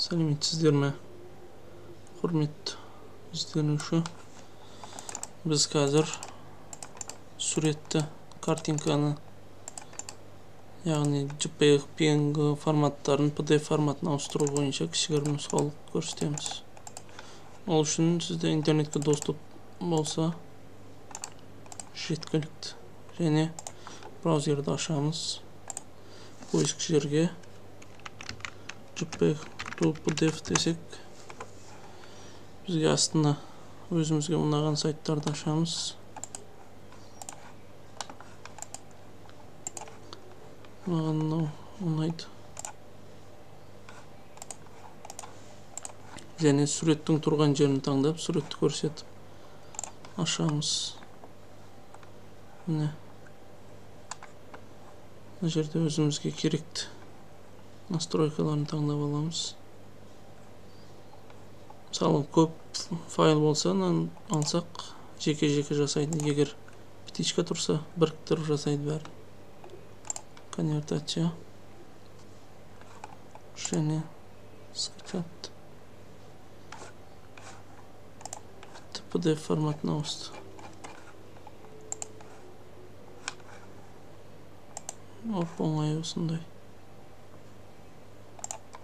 Сәлеметсіздер ме, құрметті ізденуші. Біз қазір суретті, картинканы, яғни JPEG, PNG форматтарын PDF форматына ауыстыру бойынша кішігірім нұсқаулық көрсетеміз. Ол үшін сізде интернетке доступ болса жеткілікті. Және браузерді ашамыз. Поиск жерге JPEG to PDF десек, бізге астына өзімізге ұнаған сайттарды ашамыз. Маған мынау ұнайды. Және суреттің тұрған жерін таңдап, суретті көрсетіп ашамыз. Міне, мына жерде өзімізге керекті настройкаларын таңдап аламыз. Мысалы, көп файл болса, мынаны алсақ, жеке-жеке жасайды. Егер птичка тұрса, біріктіріп жасайды бәрін. Конвертация және скачать. PDF форматына ауысты. Оп, оңай осындай.